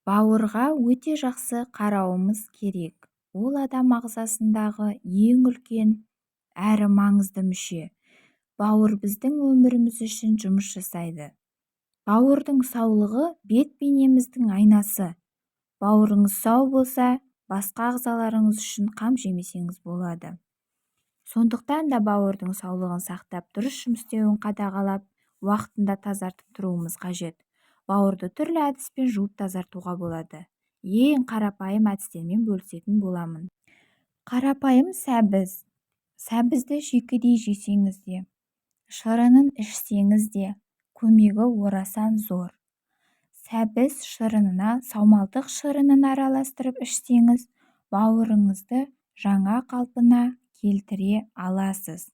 Бауырға өте жақсы қарауымыз керек. Ол адам ағзасындағы ең үлкен әрі маңызды мүше. Бауыр біздің өміріміз үшін жұмыс жасайды. Бауырдың саулығы бет бейнеміздің айнасы. Бауырыңыз сау болса, басқа ағзаларыңыз үшін қам жемесеңіз болады. Сондықтан да бауырдың саулығын сақтап, дұрыс жұмыс істеуін қадағалап, уақытында тазартып тұруымыз қажет. Бауырды түрлі әдіспен жуып тазартуға болады. Ең қарапайым әдістермен бөлісетін боламын. Қарапайым сәбіз. Сәбізді шикідей жесеңіз де, шырынын ішсеңіз де, көмегі орасан зор. Сәбіз шырынына саумалдық шырынын араластырып ішсеңіз, бауырыңызды жаңа қалпына келтіре аласыз.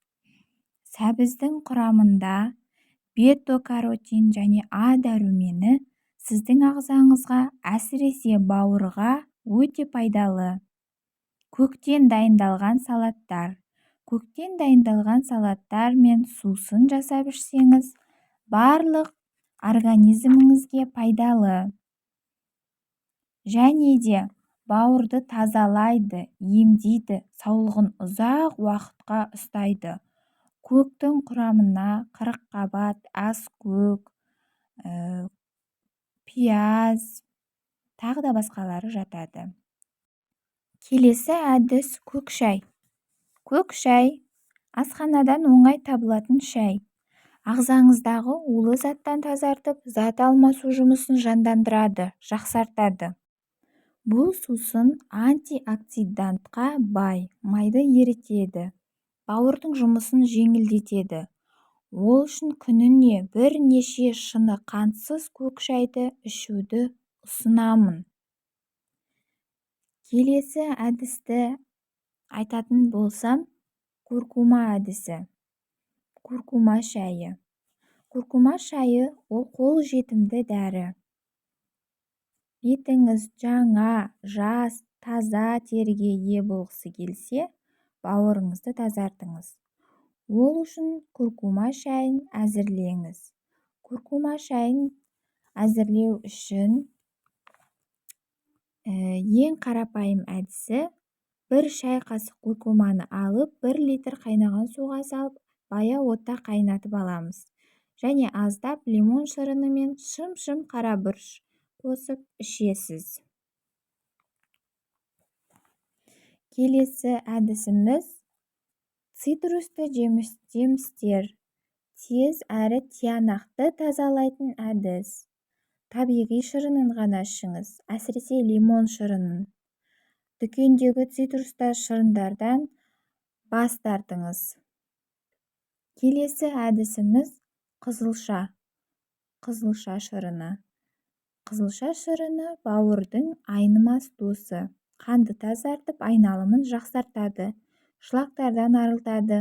Сәбіздің құрамында бета-каротин және А дәрумені сіздің ағзаңызға, әсіресе бауырға өте пайдалы. Көктен дайындалған салаттар. Көктен дайындалған салаттар мен сусын жасап ішсеңіз, барлық организміңізге пайдалы. Және де бауырды тазалайды, емдейді, саулығын ұзақ уақытқа ұстайды. Көктің құрамына қырыққабат, аскөк, пияз, тағы да басқалары жатады. Келесі әдіс көк шай. Көк шай асханадан оңай табылатын шай. Ағзаңыздағы улы заттан тазартып, зат алмасу жұмысын жандандырады, жақсартады. Бұл сусын антиоксидантқа бай, майды ерітеді, бауырдың жұмысын жеңілдетеді. Ол үшін күніне бірнеше шыны қантсыз көк шайды ішуді ұсынамын. Келесі әдісті айтатын болсам, куркума әдісі. Куркума шайы. Куркума шайы ол қолжетімді дәрі. Бетіңіз жаңа, жас, таза теріге ие болғысы келсе, бауырыңызды тазартыңыз. Ол үшін куркума шайын әзірлеңіз. Куркума шайын әзірлеу үшін ең қарапайым әдісі: бір шай қасық куркуманы алып, 1 литр қайнаған суға салып, баяу отта қайнатып аламыз. Және аздап лимон шырыны мен шым-шым қара бұрыш қосып ішесіз. Келесі әдісіміз цитрусты жемістер. Тез әрі тиянақты тазалайтын әдіс. Табиғи шырынын ғана ішіңіз, әсіресе лимон шырынын. Дүкендегі цитрустар шырындардан бас тартыңыз. Келесі әдісіміз қызылша. Қызылша шырыны. Қызылша шырыны бауырдың айнымас досы. Қанды тазартып, айналымын жақсартады, шлактардан арылтады.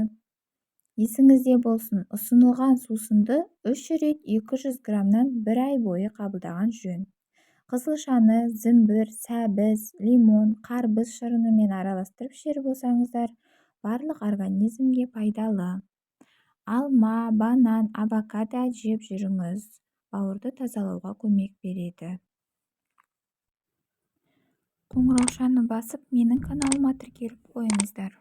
Есіңізде болсын, ұсынылған сусынды 3 рет 200 граммнан бір ай бойы қабылдаған жөн. Қызылшаны зімбір, сәбіз, лимон, қарбыз шырынымен араластырып ішер болсаңыздар, барлық организмге пайдалы. Алма, банан, авокадо жеп жүріңіз, бауырды тазалауға көмек береді. Қоңыраушаны басып, менің каналыма тіркеліп қойыңыздар.